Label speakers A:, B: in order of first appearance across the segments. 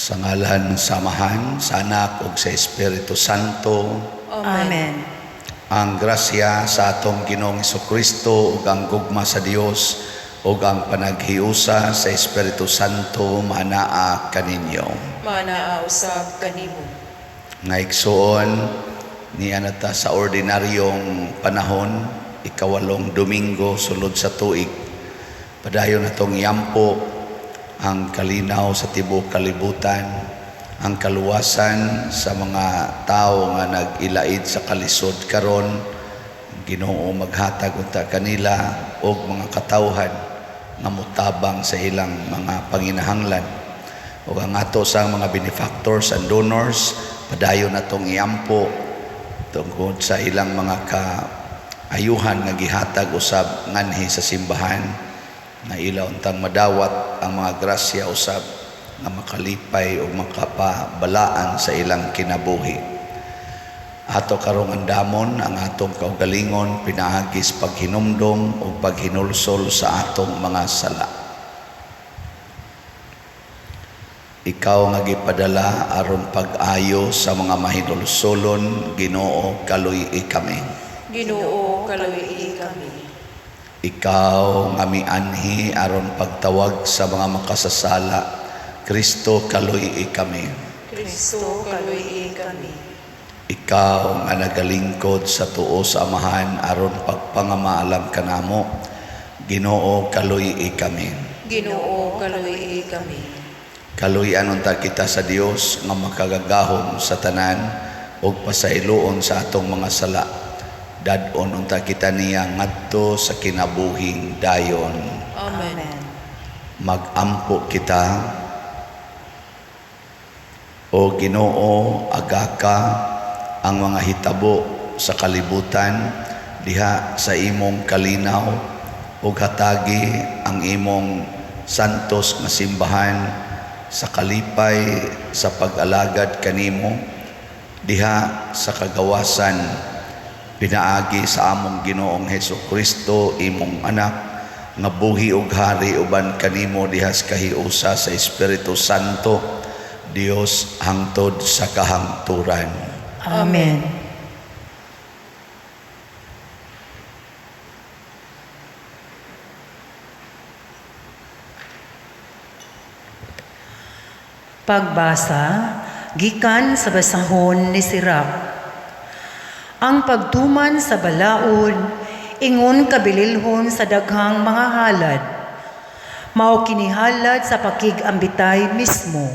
A: Sa ngalan sa Amahan, sa Anak ug sa Espiritu Santo.
B: Amen.
A: Ang grasya sa atong Ginoong Kristo ug ang gugma sa Dios ug ang panaghiusa sa Espiritu Santo maanaa kaninyo.
B: Maanaa usab kanimo.
A: Nga igsuon, niya na ta sa ordinaryong panahon, ikawalong Domingo sulod sa tuig. Padayon natong iampo ang kalinaw sa tibuok kalibutan, ang kaluwasan sa mga tao nga nag-ilaid sa kalisod karon. Ginoo, maghatag unta kanila og mga katawhan nga mutabang sa ilang mga panginahanglan. Ug ang ato sa mga benefactors and donors, padayon natong iampo tungkol sa ilang mga kaayuhan nga gihatag usab nganhi sa simbahan, nga ila untang madawat ang mga grasya usab nga makalipay o makapabalaan sa ilang kinabuhi. Ato karong andamon ang atong kaugalingon pinaagi sa paghinumdom o paghinulsol sa atong mga sala. Ikaw nga gipadala aron pag-ayo sa mga mahinulsolon, Ginoo, kaluy-i kami.
B: Ginoo, kaluy-i kami.
A: Ikaw nga mianhi aron pagtawag sa mga makasasala, Kristo, kaluy-i kami.
B: Kristo, kaluy-i kami.
A: Ikaw nga nagalingkod sa tuo sa Amahan aron pagpangamaalam kanamo, Ginoo, kaluy-i kami.
B: Ginoo, kaluy-i kami.
A: Kaluy-an unta kita sa Dios nga makagagahom sa tanan ug pasayloon sa atong mga sala. Dad-on unta kita niya ngadto sa kinabuhing dayon.
B: Amen.
A: Magampo kita. O Ginoo, agaka ang mga hitabo sa kalibutan diha sa imong kalinaw ug hatagi ang imong santos nga simbahan sa kalipay sa pag-alagad kanimo diha sa kagawasan, pinaagi sa among Ginoong Hesus Kristo, imong anak, nga buhi ug hari uban kanimo diha sa kahiusa sa Espiritu Santo, Dios, hangtod sa kahangturan.
C: Amen. Pagbasa gikan sa basahon ni Sirach. Ang pagtuman sa balaod ingon kabililhon sa daghang mga halad. Mao kini halad sa pakig-ambitay mismo.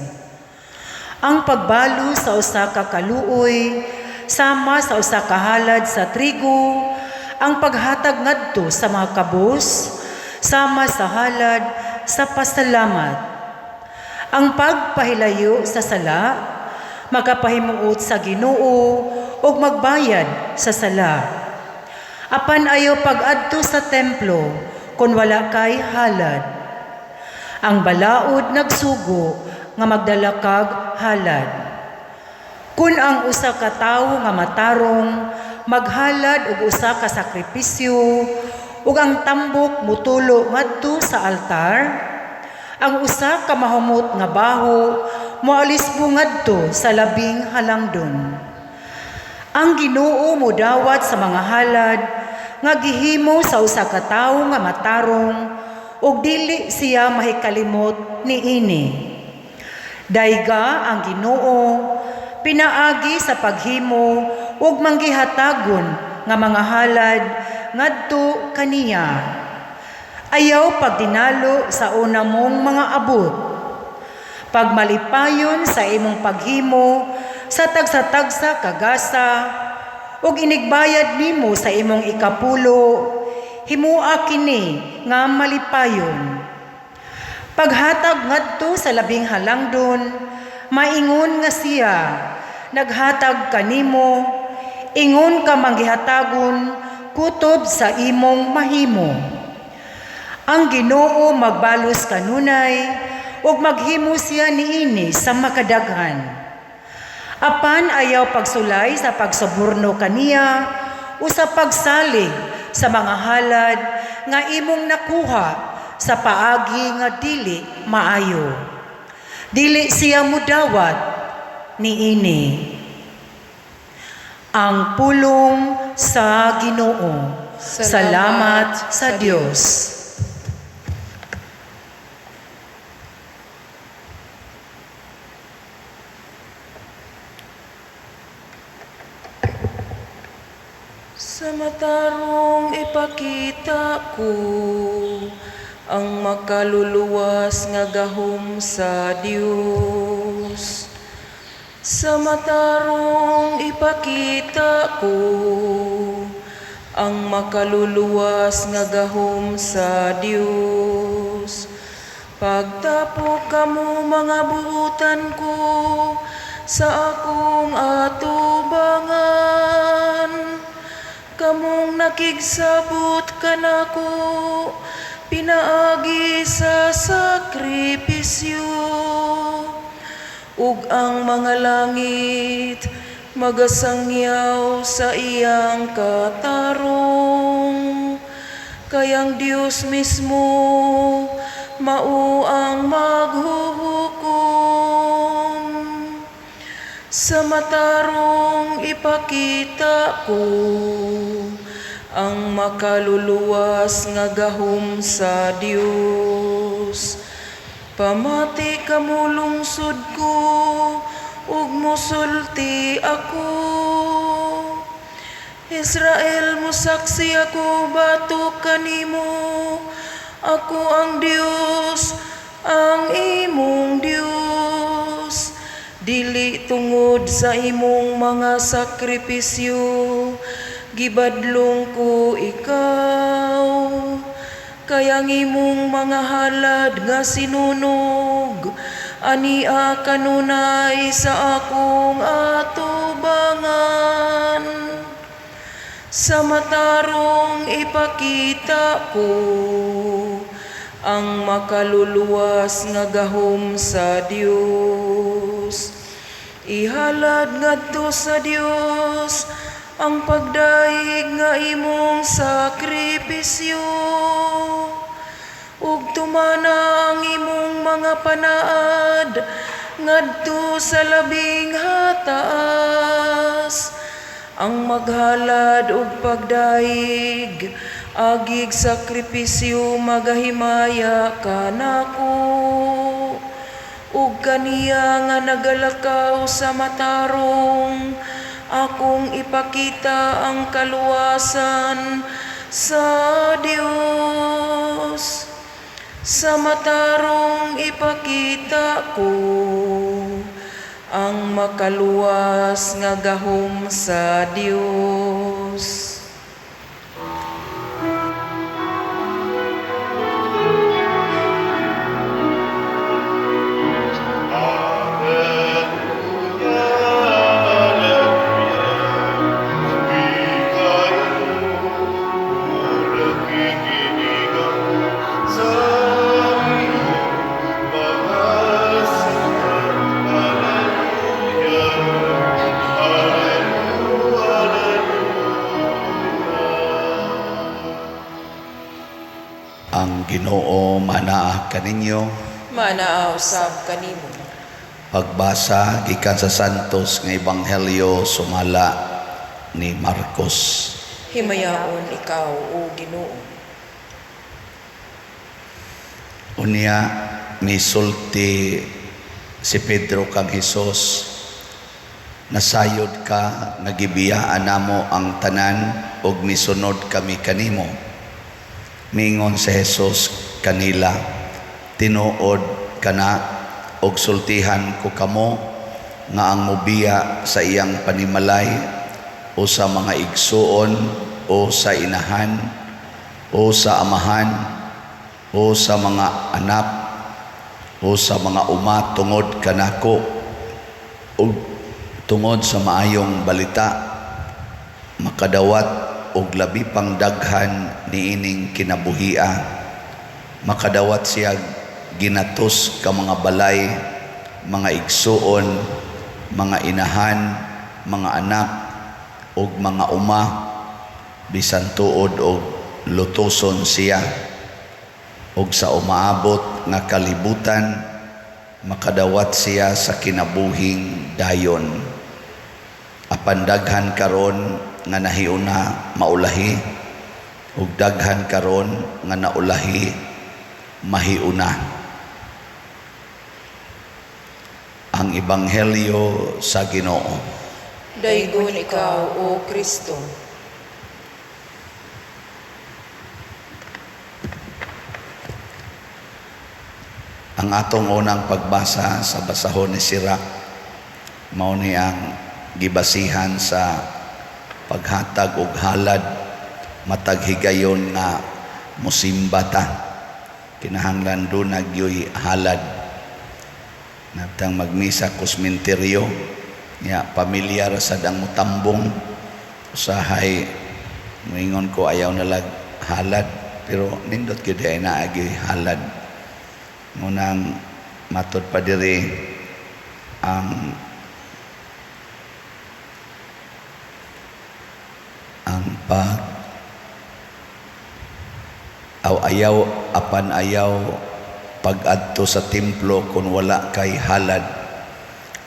C: Ang pagbalo sa usa ka kaluoy sama sa usa ka halad sa trigo, ang paghatag ngadto sa mga kabus sama sa halad sa pasalamat. Ang pagpahilayo sa sala makapahimuot sa Ginoo ug magbayad sa sala. Apan ayaw pag-adto sa templo kun wala kay halad. Ang balaod nagsugo nga magdala kag halad. Kun ang usa ka tawo nga matarong maghalad og usa ka sakripisyo ug ang tambok mutulo ngadto sa altar, ang usa ka mahumot nga baho moalisbo ngadto sa labing halangdon. Ang Ginoo modawat sa mga halad nga gihimo sa usa ka tawo nga matarong ug dili siya mahikalimot niini. Dayga ang Ginoo pinaagi sa paghimo ug manggihatagon nga mga halad ngadto kaniya. Ayaw pagdinalo sa una mong mga abot. Pagmalipayon sa imong paghimo sa tagsa-tagsa kagasa ug inigbayad nimo sa imong ikapulo, himua kini nga malipayon. Paghatag ngadto sa labing halangdon, maingon nga siya naghatag kanimo, ingon ka manggihatagon kutob sa imong mahimo. Ang Ginoo magbalos kanunay ug maghimo siya niini sa makadaghan. Apan ayaw pagsulay sa pagsuborno kaniya o sa pagsalig sa mga halad nga imong nakuha sa paagi nga dili maayo. Dili siya mudawat niini. Ang pulong sa Ginoo. Salamat sa Dios.
B: Sa matarong ipakita ko ang makaluluwas nga gahom sa Dios. Sa matarong ipakita ko ang makaluluwas nga gahom sa Dios. Pagtapok kamo mga buutan ko sa akong atubangan, kamong nakigsabot kanako pinaagi sa sakripisyo. Ug ang mga langit magasangyaw sa iyang katarong, kayang Dios mismo mao ang maghuhukom. Sa matarong ipakita ko ang makaluluwas nga gahom sa Dios. Pamati kamo lungsod ko ug mosulti ako. Israel, mosaksi ako batok kanimo. Ako ang Dios, ang imong Dios. Dili tungod sa imong mga sakripisyo, gibadlong ko ikaw. Kaya ang imong mga halad nga sinunog, ania kanunay sa akong atubangan. Sa matarong ipakita ko ang makaluluwas nga gahom sa Dios. Ihalad ngadto sa Dios ang pagdaig nga imong sakripisyo. Ug tumana ang imong mga panaad ngadto sa labing hataas. Ang maghalad og pagdaig agig sakripisyo magahimaya kanako. Ug kaniya nga nagalakaw sa matarong, akong ipakita ang kaluwasan sa Dios. Sa matarong ipakita ko ang makaluwas nga gahom sa Dios.
A: Ang Ginoo manaa kaninyo.
B: Manaaw sab kanimo.
A: Pagbasa gikan sa Santos nga Ebanghelyo sumala ni Marcos.
B: Himayaon ikaw, o Ginoo.
A: Unya misulti si Pedro kang Hesus, nasayod ka nga gibiyaan namo ang tanan ug misunod kami kanimo. Mingon si Hesus kanila, tinuod kana og sultihan ko kamo nga ang mobiya sa iyang panimalay o sa mga igsuon o sa inahan o sa amahan o sa mga anak o sa mga uma tungod kanako ug tungod sa maayong balita makadawat og labi pang daghan niining kinabuhia. Makadawat siya ginatos ka mga balay, mga igsuon, mga inahan, mga anak ug mga uma, bisan tuod og lutoson siya, ug sa umaabot nga kalibutan Makadawat siya sa kinabuhing dayon. Apan daghan karon nga nahiuna maulahi, ug daghan karon nga naulahi mahiuna. Ang Ebanghelyo sa Ginoo.
B: Daygon ikaw, O Kristo.
A: Ang atong unang pagbasa sa basahon ni Sirach mao ni ang gibasihan sa paghatag og halad matag higayon nga musimba ta. Kinahanglan dunay gyoy halad. Natang magmisa kusminteryo nya pamilyar sad ang mutambong, usahay moingon ko ayaw nalag halad, pero nindot gyud ay naagi halad. Ngunang matod pa diri ang ang pag aw ayaw apan ayaw pag-adto sa templo kung wala kay halad.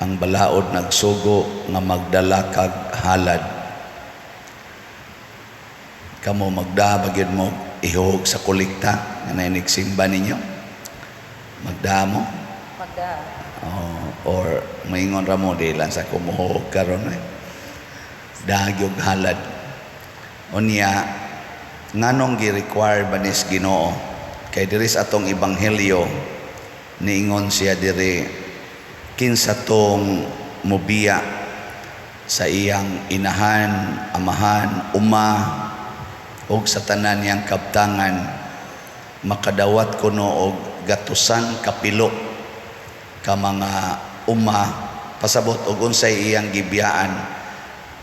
A: Ang balaod nagsugo nga magdala kag halad. Kamo magda ba gyud mo ihog sa kolekta nga nainigsimba ninyo? Magda mo?
C: Magda.
A: Oh, or maingon ra mo di lang sa kumuhog karon eh. Dagyog halad. Unya nganong gi-require ba nis Ginoo? Kay diri sa atong ebanghelyo niingon siya diri, kinsa tong mobiya sa iyang inahan, amahan, uma ug sa tanan niyang kabtangan, makadawat kuno og gatusan kapilo ka mga uma, pasabot og unsay iyang gibiyaan.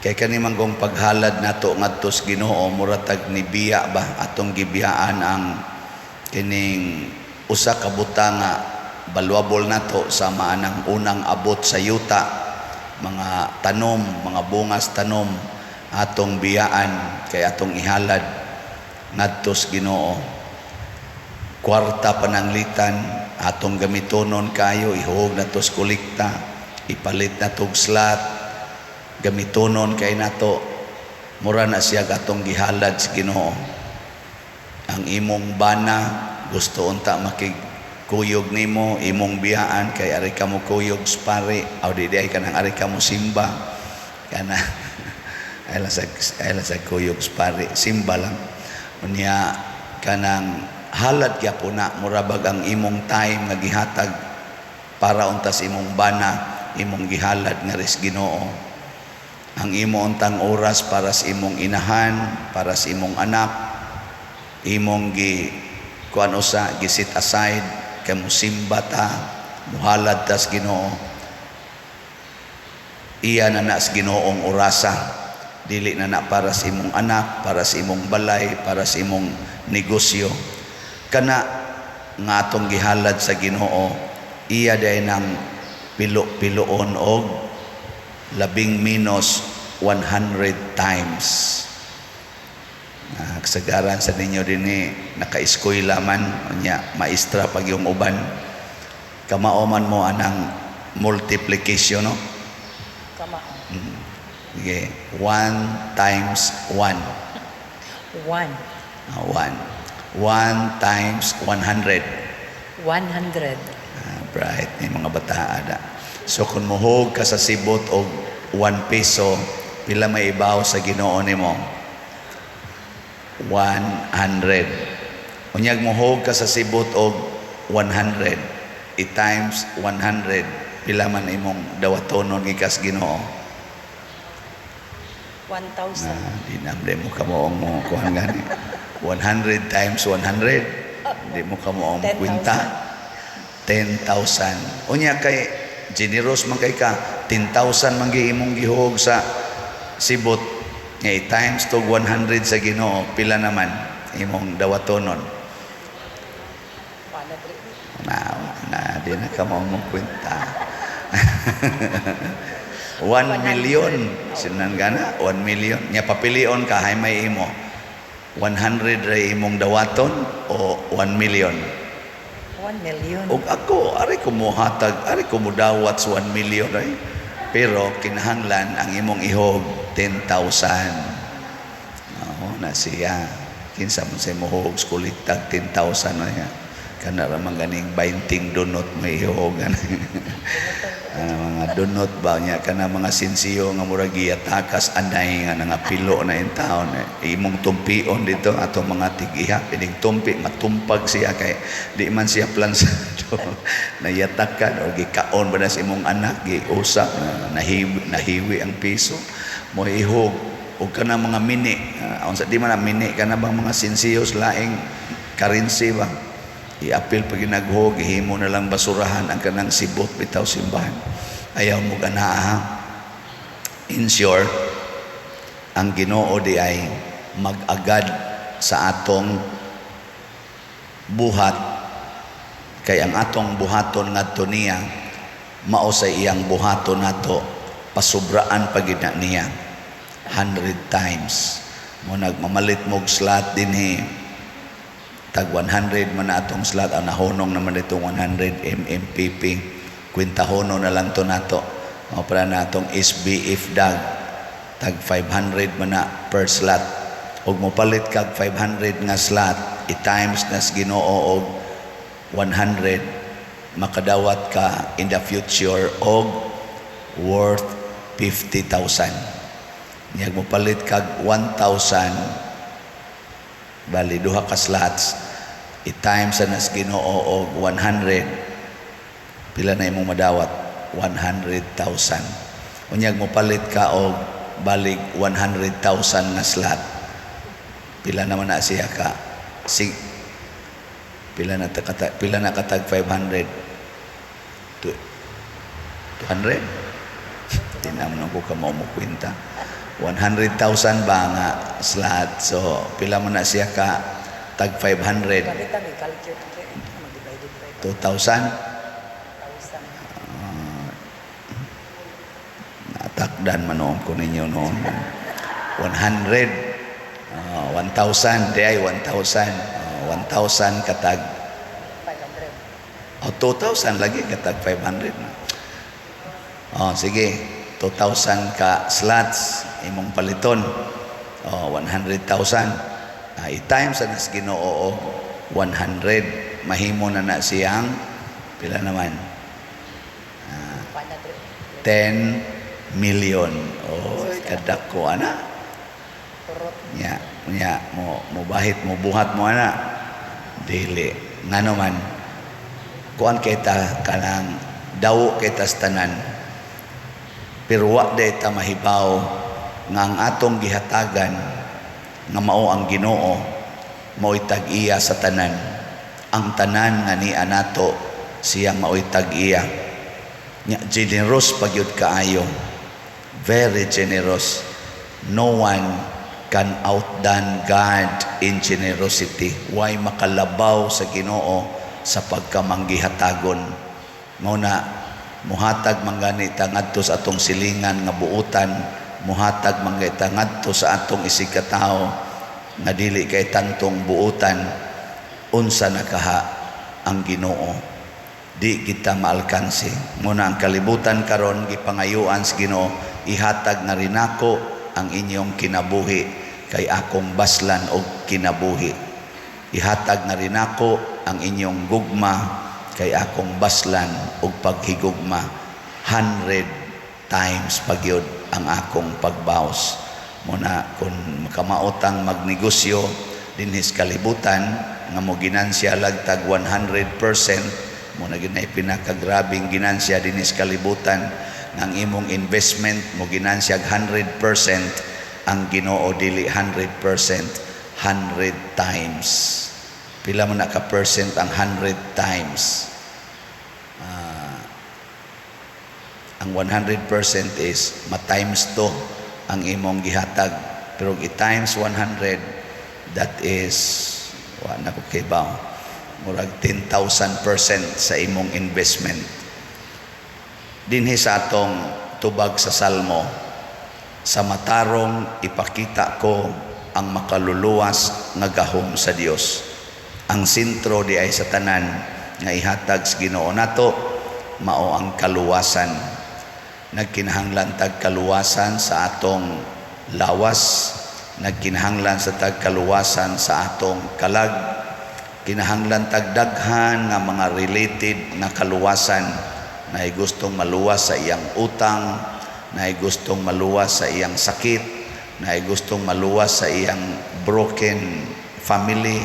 A: Kay kani man gong paghalad nato ngadto sa Ginoo, mura tag nibiya ba atong gibiyaan ang kining usa ka butang nga valuable nato sa maanang unang abot sa yuta, mga tanom, mga bungas tanom atong biyaan kay atong ihalad ngadto sa Ginoo. Kwarta pananglitan atong gamitonon kayo, ihuog nato sa kolekta, ipalit nato og slot, gamitonon kay nato, mura na siya atong gihalad sa Ginoo. Ang imong bana gusto unta makigkuyog nimo, imong biyaan kay ari ka mo kuyog sa pare, aw di ay kanang ari ka mo simba kana ay lang sa kuyog sa pare, simba lang. Unya kanang halad gyapon na, mura bag ang imong time nga gihatag para untas imong bana, imong gihalad nga ris Ginoo. Ang imo untang oras para sa imong inahan, para sa imong anak, imong gi kuan usa, gi set aside kay musimba ta, muhalad ta sa Ginoo. Iya na na sa Ginoong orasa, dili na na para sa imong anak, para sa imong balay, para sa imong negosyo. Kana nga atong gihalad sa Ginoo, iya day nang pilo-piloon og labing minus 100 times. Kasagaran sa ninyo dinhi naka-eskwela man, unya maestra pag yung uban, kamao man mo anang multiplication, no?
C: Kamao.
A: Sige, 1 times 1.
C: 1.
A: 1. 1 times 100.
C: 100.
A: Bright ni mga bataa da. So kung muhog ka sa sibot og 1 peso, pila may ibaw sa Ginoo nimo? 100. Unyag muhog ka sa sibot og 100, i times 100, pila man imong dawatonon gikas Ginoo?
C: 1,000.
A: Na, di na di mo kamo ang mo kuan gani. 100 times 100, di mo kamo ang
C: 10,000.
A: kwenta. 10,000. Unya kay generous man kay ka, 10,000 man gi imong gihog sa sibot, nga i times to 100 sa Ginoo, pila naman imong dawatonon? Na, na di na kamo mo kwenta. 1 million. Sinan gana 1 million. Nya papilion ka, hay may imo 100 ray imong dawaton o 1 million?
C: 1 1 million.
A: Og ako, ari ko mohatag, ari ko modawat sa 1 million ay. Pero kinahanglan ang imong ihog 10,000. Oo, na siya. Kinsa man sa imong hog kolektag 10,000 na niya. Kana ra man ganing 20 dunot may ihog. Mga dunot ba niya kana mga sinsiyo nga murag giyatakas anay nga nangapilo na in taon eh. Imong tumpion dito atong mga tig-iha, pinig tumpi matumpag siya kay di man siya plansado. Nayatakan o gikaon ba na sa imong anak, giusap na nahiwi, nahiwi ang piso mo ihog. O kana mga mini, unsa di man na mini, kana bang mga sinsiyos, laing currency ba, iapil pag ginaghog, himo na lang basurahan ang kanang sibot bitaw simbahan. Ayaw mo ganaa. In short, ang Ginoo di ay mag-agad sa atong buhat, kay ang atong buhaton ngadto niya mao sa iyang buhaton nato, pasubraan pa gid na niya 100 times. Mo nagmamalit mog slot dinhi, tag 100 man na atong slot, ang nahunong naman itong 100 MMPP, kwintahono na lang to nato. Mao para na atong SBF dag, tag 500 man na per slot. Ug mopalit kag 500 nga slot, i-times nas Ginoo og 100, makadawat ka in the future og worth 50,000. Niyag mopalit kag 1,000, bali duha ka slots, i-times sa nas Ginoo og 100, pila na imong madawat? 100,000. Unyag mopalit ka og balig 100,000 nga slot, pila naman na siya ka si pila na kata, pila na katag 500? 200. Tinamnan ko ka mo kwenta, 100,000 ba nga slot? So pila man na siya ka tag 500?
C: Gamit ang i-calculate mag-divided by
A: 2,000.
C: 1,000.
A: Natakdan man noon ko ninyo noon. 100, 1,000 di ay 1,000, 1,000 katag
C: 500.
A: Oh, 2,000 lagi katag 500 na. Oh, sige, 2,000 ka slots imong paliton. Oh, 100,000. I-times sa nas Ginoo og 100, mahimo na na siyang pila naman?
C: 100.
A: 10 million. Oh, kadako ana.
C: Kurot.
A: Nya, nya mo mo bahit, mo buhat mo ana? Dili. Ngano man, kuan kita kanang dawo kita sa tanan. Pero wa day ta mahibaw nga ang atong gihatagan nga mao ang Ginoo, mao'y tag-iya sa tanan. Ang tanan nga niya nato, siya mao'y tag-iya. Nya generous pagyud kaayo. Very generous. No one can outdone God in generosity. Why makalabaw sa Ginoo sa pagkamanggihatagon. Mao na muhatag man gani ta ngadto sa atong silingan nga buutan, muhatag man gani ta ngadto sa atong isigkatawo nga dili kay tantong buutan, unsa na kaha ang Ginoo? Di kita maalkanse. Muna ang kalibutan karon gipangayuan sa Ginoo, "Ihatag na rin ako ang inyong kinabuhi kay akong baslan og kinabuhi. Ihatag na rin ako ang inyong gugma kay akong baslan og paghigugma. 100 times pagyod ang akong pagbaos." Muna kung makamaotang magnegosyo dinhis kalibutan nga mo ginansya lagtag 100%, mo na ginay pinakagrabing ginansya dinhis kalibutan nga ang imong investment mo ginansya 100%, ang Ginoo dili 100%, 100 times. Pila man na ka percent ang 100 times? Ang 100% is ma-times 2 ang imong gihatag, pero i-times 100, that is, wa na ko kibaw, murag 10,000% sa imong investment. Dinhi sa atong tubag sa Salmo, "Sa matarong ipakita ko ang makaluluwas nga gahom sa Dios." Ang sentro di ay sa tanan nga ihatag sa Ginoo nato mao ang kaluwasan. Nagkinahanglan tag kaluwasan sa atong lawas, nagkinahanglan sa tag kaluwasan sa atong kalag, kinahanglan tag daghan nga mga related nga kaluwasan. Naay gustong maluwas sa iyang utang, naay gustong maluwas sa iyang sakit, naay gustong maluwas sa iyang broken family,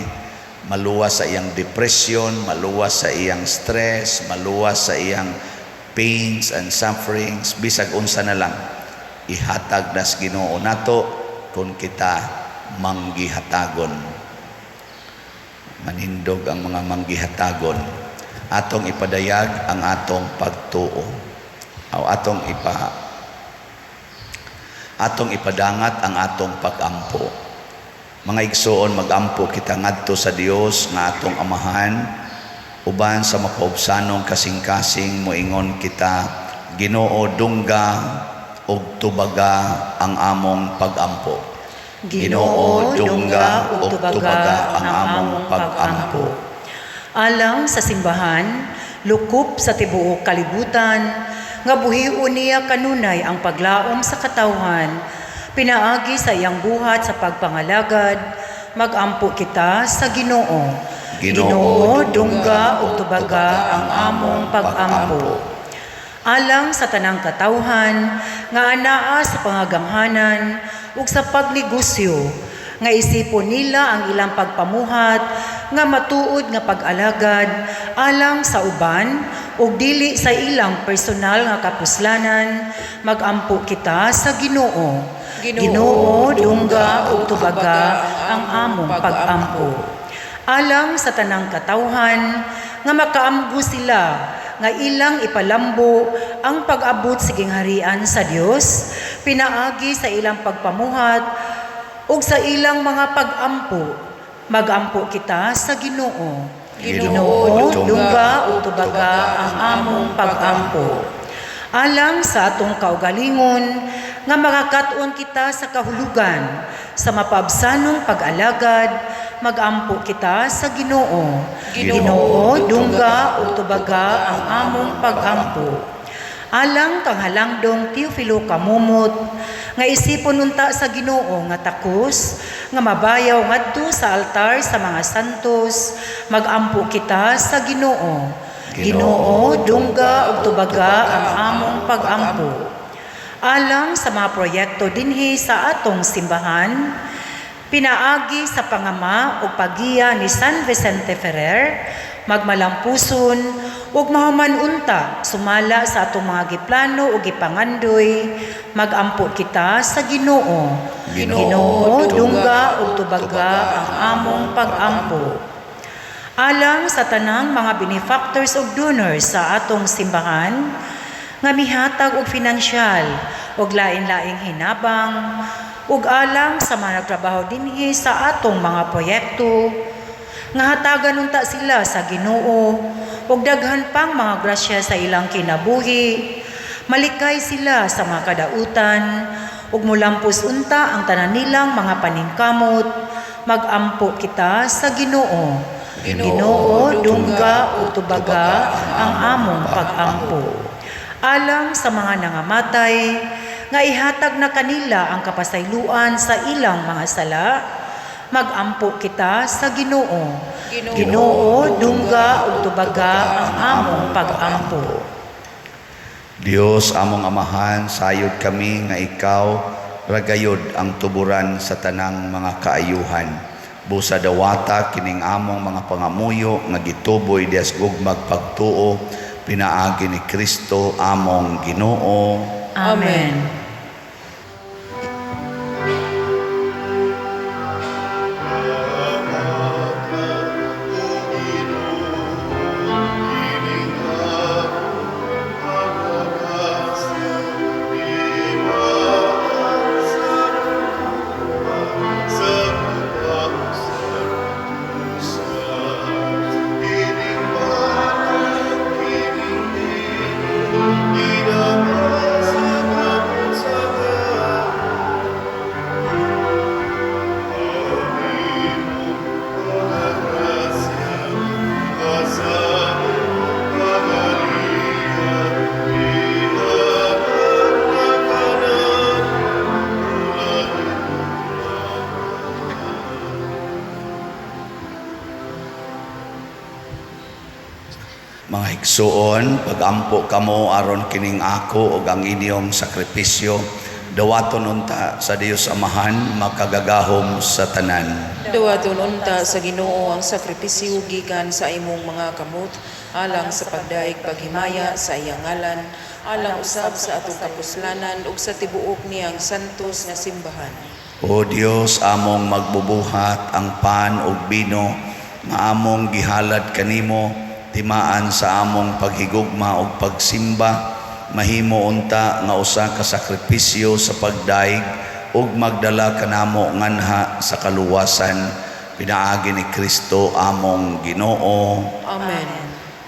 A: maluwas sa iyang depression, maluwas sa iyang stress, maluwas sa iyang pains and sufferings, bisag unsa na lang, ihatag nas Ginoo nato kung kita manggihatagon. Manindog ang mga manggihatagon. Atong ipadayag ang atong pagtuo. O atong ipadangat ang atong pagampo. Mga igsoon, magampo kita ngadto sa Dios nga atong Amahan uban sa makaubsanong kasing-kasing. Moingon kita, Ginoo, dungga ug tubaga ang among pagampo.
C: Ginoo, dungga ug tubaga ang among pagampo. Alang sa simbahan, lukop sa tibuok kalibutan, nga buhion niya kanunay ang paglaom sa katawhan, pinaagi sa iyang buhat sa pagpangalagad, magampo kita sa Ginoo.
A: Ginoo,
C: dungga ug tubaga ang among pagampo. Alang sa tanang katawhan nga anaa sa pangagamhanan ug sa pagnegosyo, nga isipon nila ang ilang pagpamuhat nga matuod nga pag-alagad alang sa uban ug dili sa ilang personal nga kapuslanan, magampo kita sa Ginoo.
B: Ginoo,
C: Ginoo, dungga ug tubaga ang among pagampo. Alang sa tanang katawhan nga makaamgo sila nga ilang ipalambo ang pag-abot sa gingharian sa Dios pinaagi sa ilang pagpamuhat ug sa ilang mga pagampo, magampo kita sa Ginoo.
B: Ginoo,
C: dungga ug tubaga ang among pagampo. Alang sa atong kaugalingon nga makakat-on kita sa kahulugan sa mapaabsanong pag-alagad, magampo kita sa Ginoo.
B: Ginoo,
C: dungga ug tubaga ang among pagampo. Alang kang Halangdong Teofilo Camomot, nga isipon unta sa Ginoo nga takos nga mabayaw ngadto sa altar sa mga santos, magampo kita sa Ginoo. Ginoo, dungga ug tubaga ang among pagampo. Alang sa mga proyekto dinhi sa atong simbahan, pinaagi sa pangama ug paggiya ni San Vicente Ferrer, magmalampuson ug mahuman unta sumala sa atong mga giplano ug gipangandoy, magampo kita sa Ginoo.
A: Ginoo,
C: dungga ug tubaga ang among pagampo. Alang sa tanang mga benefactors ug donors sa atong simbahan nga mihatag og finansyal ug lain-laing hinabang, ug alang sa mga nagtrabaho dinhi sa atong mga proyekto, nga hatagan unta sila sa Ginoo ug daghan pang mga grasya sa ilang kinabuhi, malikay sila sa mga kadautan ug mulampos unta ang tanan nilang mga paningkamot, magampo kita sa Ginoo.
A: Ginoo,
C: Ginoo, dungga ug tubaga ang among pagampo. Alang sa mga nangamatay, nga ihatag na kanila ang kapasayloan sa ilang mga sala, magampo kita sa Ginoo. Ginoo, dungga ug tubaga ang among pagampo.
A: Dios among Amahan, sayod kami nga ikaw ragayod ang tuburan sa tanang mga kaayuhan. Busa dawata kining among mga pangamuyo nga gituboy dias gugmag pagtuo pinaagi ni Kristo among Ginoo.
C: Amen.
A: Mga higsuon, pagampo kamo aron kining ako ug ang inyong sakripisyo dawaton unta sa Dios Amahan makagagahom sa tanan.
B: Dawaton unta sa Ginoo ang sakripisyo gikan sa imong mga kamot alang sa pagdaig paghimaya sa iyang ngalan, alang usab sa atong kapuslanan ug sa tibuok niyang santos nga simbahan.
A: O Dios, among magbubuhat ang pan ug bino nga among gihalad kanimo timaan sa among paghigugma ug pagsimba, mahimo unta nga usa ka sakripisyo sa pagdaig ug magdala kanamo nganha sa kaluwasan pinaagi ni Kristo among Ginoo.
B: Amen.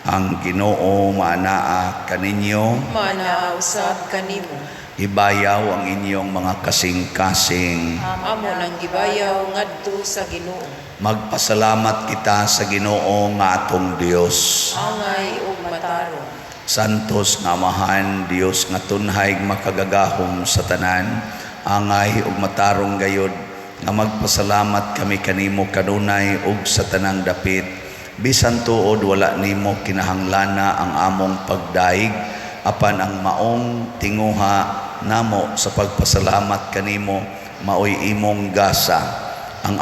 A: Ang Ginoo maanaa kaninyo.
B: Maanaa usab kanimo.
A: Ibayaw ang inyong mga kasing-kasing.
B: Amo nang gibayaw ngadto sa Ginoo.
A: Magpasalamat kita sa Ginoo nga atong Dios.
B: Angay ug matarong.
A: Santos nga Amahan, Dios nga tunhay makagagahom sa tanan, angay ug matarong gayod nga magpasalamat kami kanimo kanunay ug sa tanang dapit. Bisan tuod wala nimo kinahanglana ang among pagdaig, apan ang maong tinguha namo sa pagpasalamat kanimo maoy imong gasa. Ang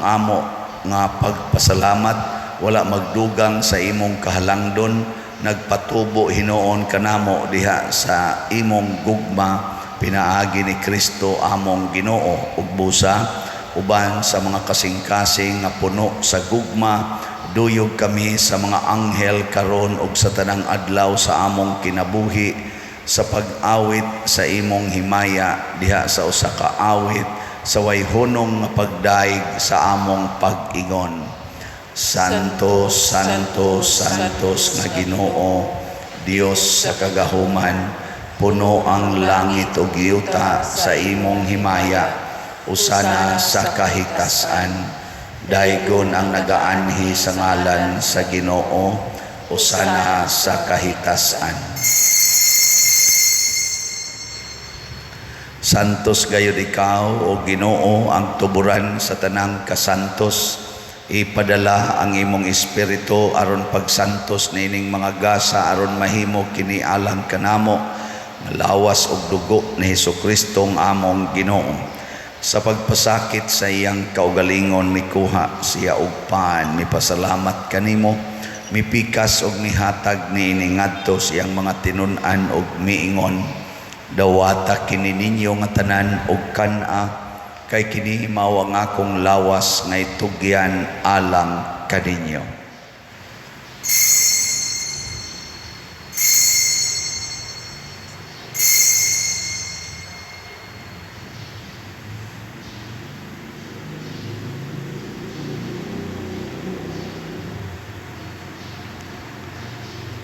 A: amo nga pagpasalamat wala magdugang sa imong kahalangdon, nagpatubo hinuon kanamo diha sa imong gugma pinaagi ni Kristo among Ginoo. Ug busa uban sa mga kasing-kasing nga puno sa gugma, duyog kami sa mga anghel karon ug sa tanang adlaw sa among kinabuhi sa pag-awit sa imong himaya diha sa usa ka awit sa way hunong nga pagdaig sa among pag-ingon. Santo, Santo, Santos nga Ginoo, Dios sa kagahuman, puno ang langit ug yuta sa imong himaya, usana sa kahitasan. Daygon ang nagaanhi sa ngalan sa Ginoo, usana sa kahitasan. Santos gayud ikaw, o Ginoo, ang tuburan sa tanang kasantos. Ipadala ang imong espiritu aron pagsantos niining mga gasa aron mahimo kini alang kanamo nga lawas ug dugo ni Hesukristo ang among Ginoo. Sa pagpasakit sa iyang kaugalingon mikuha siya og pan, mipasalamat kanimo, mipikas og mihatag niini ngadto sa iyang mga tinun-an og miingon: Dawata kini ninyo nga tanan og kan-a, kay kini mao ang akong lawas nga itugyan alang kaninyo.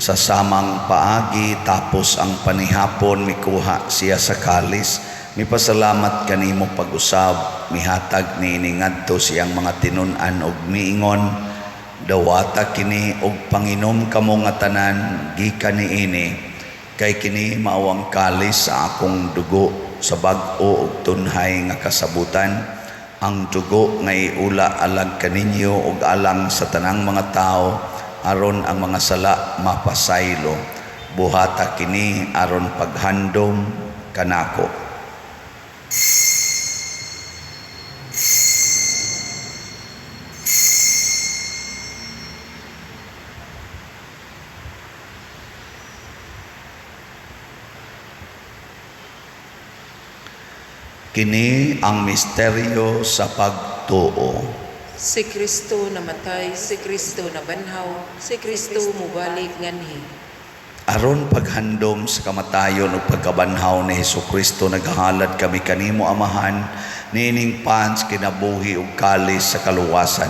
A: Sa samang paagi tapos ang panihapon mikuha siya sa kalis, mipasalamat kanimo pag-usab, mihatag niini ngadto siyang mga tinun-an og miingon: Dawata kini og panginom kamo nga tanan gikan niini, kay kini mao ang kalis sa akong dugo sa bag-o ug tunhay nga kasabutan, ang dugo nga iula alang kaninyo ug alang sa tanang mga tawo aron ang mga sala mapasaylo. Buhata kini aron paghandom kanako. Kini ang misteryo sa pagtuo.
B: Si Kristo namatay, si Kristo nabanhaw, si Kristo mubalik nganhi.
A: Aron paghandom sa kamatayon ug pagkabanhaw ni Hesukristo, naghalad kami kanimo, Amahan, niining pan sa kinabuhi ug kalis sa kaluwasan.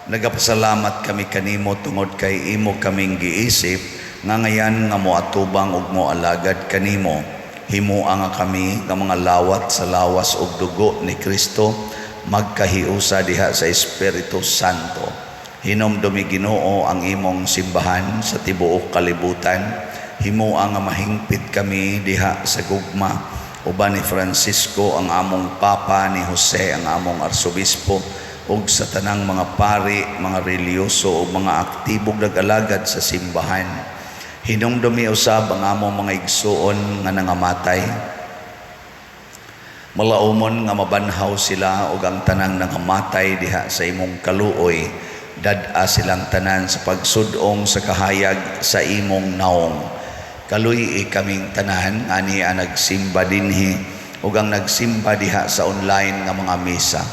A: Nagapasalamat kami kanimo tungod kay imo kaming giisip nga ngayan nga moatubang ug moalagad kanimo. Himoa nga kami nga mga lawat sa lawas ug dugo ni Kristo magkahiusa diha sa Espiritu Santo. Hinomdumi, Ginoo, ang imong simbahan sa tibuok kalibutan. Himoa nga mahingpit kami diha sa gugma uban ni Francisco ang among Papa, ni Jose ang among Arsobispo, ug sa tanang mga pari, mga relihiyoso ug mga aktibong nag-alagad sa simbahan. Hinumdumi usab ang among mga igsuon nga nangamatay. Malaumon nga mabanhaw sila ug ang tanang nangamatay diha sa imong kaluoy, dad-a silang tanan sa pagsud-ong sa kahayag sa imong naong. Kaluy-i kaming tanan ani ang nagsimba dinhi ug ang nagsimba diha sa online nga mga misa.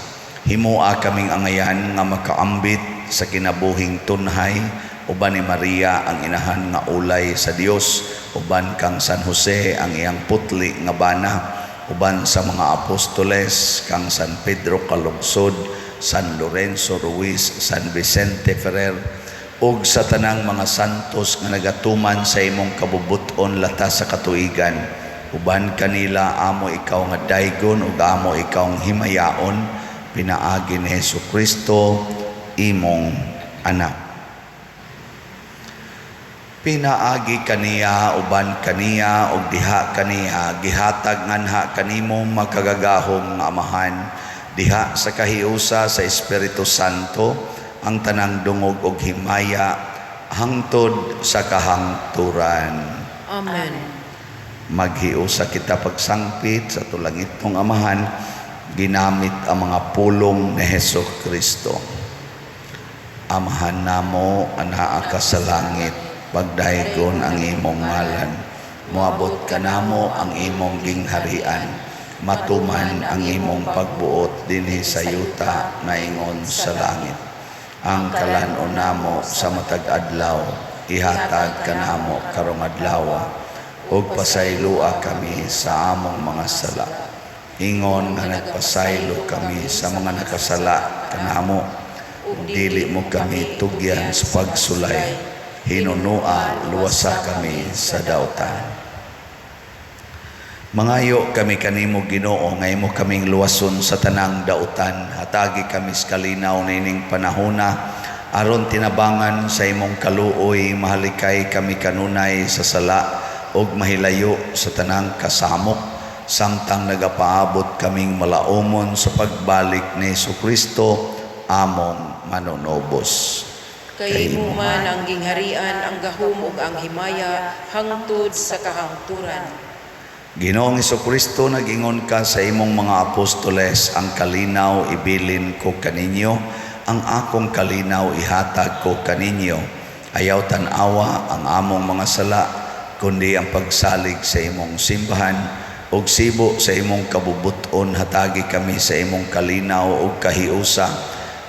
A: Himoa kaming angayan nga makaambit sa kinabuhing tunhay uban ni Maria ang inahan nga ulay sa Dios, uban kang San Jose ang iyang putli nga bana, uban sa mga apostoles kang San Pedro Calungsod, San Lorenzo Ruiz, San Vicente Ferrer, ug sa tanang mga santos nga nagatuman sa imong kabubut-on latas sa katuigan. Uban kanila amo ikaw nga daygon ug amo ikaw nga himayaon pinaagi ni Hesukristo imong anak. Pinaagi kaniya, uban kaniya, ug diha kaniya, gihatag nganha kanimo makagagahom nga Amahan, diha sa kahiusa sa Espiritu Santo, ang tanang dungog ug himaya hangtod sa kahangturan.
B: Amen.
A: Maghiusa kita pagsangpit sa tulangitong Amahan, ginamit ang mga pulong ni Hesus Kristo. Amahan namo, anaa ka sa langit, pagdaygon ang imong ngalan. Moabot kanamo ang imong gingharian. Matuman ang imong pagbuot dinhi sa yuta maingon sa langit. Ang kalan-on namo sa matag adlaw ihatag kanamo karong adlaw, ug pasayloa kami sa among mga sala, ingon nga nagpasaylo kami sa mga nakasala kanamo, ug dili mo kami tugyan sa pagsulay, hinunua luwasa kami sa dautan. Mangayo kami kanimo, Ginoo, nga imo kaming luwason sa tanang dautan. Hatagi kami sa kalinaw nining panahona aron tinabangan sa imong kaluoy mahalikay kami kanunay sa sala ug mahilayo sa tanang kasamok samtang nagapaabot kaming malaumon sa pagbalik ni Hesukristo among manunobos.
B: Kay imo man ang gingharian, ang gahom ug ang himaya hangtod sa kahangturan.
A: Ginoong Hesukristo, nag-ingon ka sa imong mga apostoles, "Ang kalinaw ibilin ko kaninyo, ang akong kalinaw ihatag ko kaninyo." Ayaw tan-awa ang among mga sala, kundi ang pagsalig sa imong simbahan, ug sibo sa imong kabubuton hatagi kami sa imong kalinaw ug kahiusa.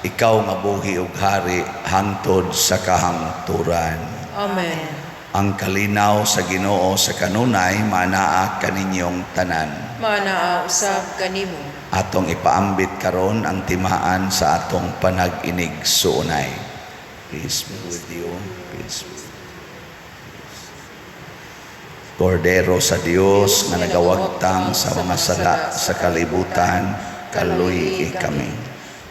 A: Ikaw nga buhi ug hari hangtod sa kahangturan.
B: Amen.
A: Ang kalinaw sa Ginoo sa kanunay manaa kaninyong tanan.
B: Manaa usab kanimo.
A: Atong ipaambit karon ang timaan sa atong panag-inig suunay. Peace be with you. Peace be with you. Kordero sa Dios nga nagawagtang sa mga sala sa kalibutan, kaluy-i kami.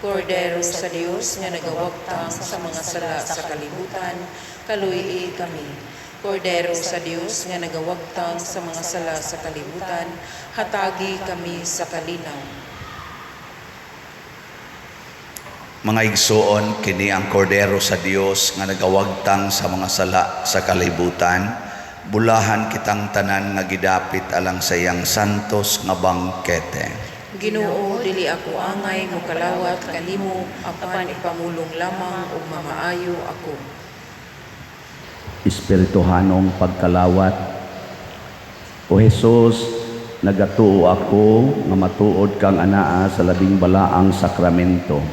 B: Kordero sa Dios nga nagawagtang sa mga sala sa kalibutan, kaluy-i kami. Kordero sa Dios nga nagawagtang sa mga sala sa kalibutan, hatagi kami sa kalinaw.
A: Mga igsuon, kini ang Kordero sa Dios nga nagawagtang sa mga sala sa kalibutan. Bulahan kitang tanan nga gidapit alang sa iyang santos nga bangkete.
B: Ginoo, dili ako angay mokalawat kanimo, apan ipamulong lamang ug mamaayo ako.
A: Espirituhanong pagkalawat. O Jesus, nagatuo ako nga matuod kang anaa sa labing balaang sakramento.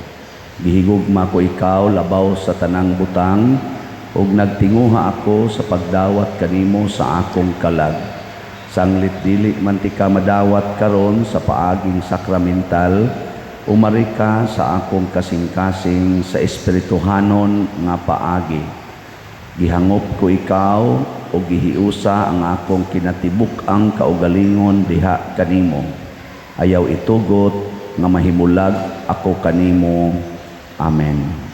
A: Gihigugma ko ikaw labaw sa tanang butang ug nagtinguha ako sa pagdawat kanimo sa akong kalag. Sanglit dili man tika madawat karon sa paaging sakramental, umari ka sa akong kasing-kasing sa espirituhanon nga paagi. Gihangop ko ikaw o gihiusa ang akong kinatibuk-ang kaugalingon diha kanimo. Ayaw itugot nga mahimulag ako kanimo. Amen.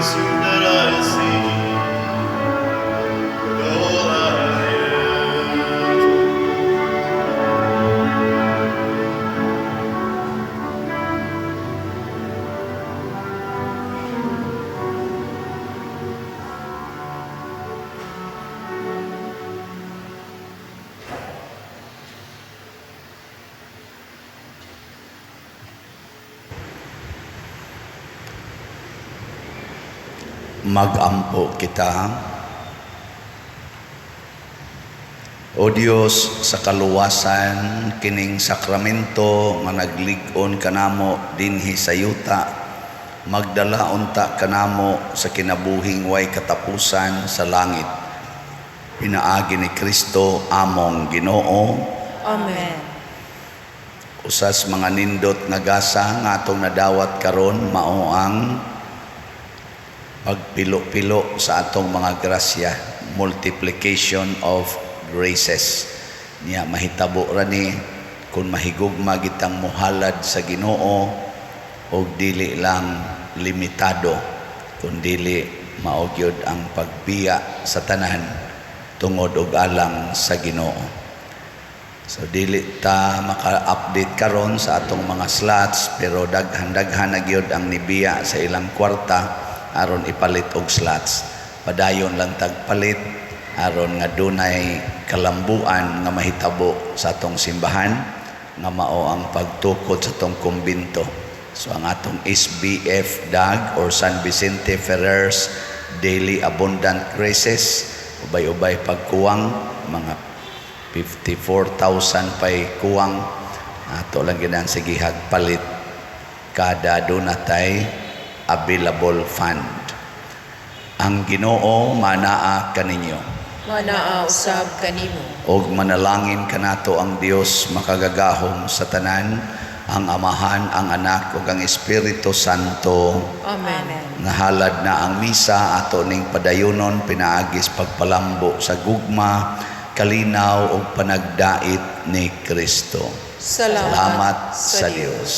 D: face that I see with all I am.
A: Magampo kita. O Dios, sa kaluwasan kining sakramento nga naglig-on kanamo dinhi sa yuta, magdala unta kanamo sa kinabuhing way katapusan sa langit. Pinaagi ni Kristo among Ginoo.
B: Amen.
A: Usas mga nindot nga gasa nga atong nadawat karon mao ang pagpilo-pilo sa atong mga grasya, multiplication of graces. Niya mahitabo ra ni kung mahigugma gitang mohalad sa Ginoo og dili lang limitado, kun dili mao gyud ang pagbiya sa tanan tungod og alang sa Ginoo. So dili ta maka-update karon sa atong mga slots, pero daghan-daghan na gyud ang nibiya sa ilang kwarta aron ipalit og slots. Padayon lang tagpalit aron nga dunay kalambuan nga mahitabo sa atong simbahan nga mao ang pagtukod sa atong kumbinto. So ang atong SBF DAG or San Vicente Ferrer's Daily Abundant Graces, ubay-ubay pagkuwang mga 54,000 pay kuwang, ato lang ginan sigihag palit kada dunatay available fund. Ang Ginoo manaa kaninyo.
B: Manaa usab kanimo.
A: Og manalangin kanato ang Dios makagagahom sa tanan, ang Amahan, ang Anak ug ang Espiritu Santo.
B: Amen.
A: Nahalad na ang misa, ato ning padayunon pinaagis pagpalambo sa gugma, kalinaw ug panagdait ni Kristo.
B: Salamat
A: Salamat sa Dios.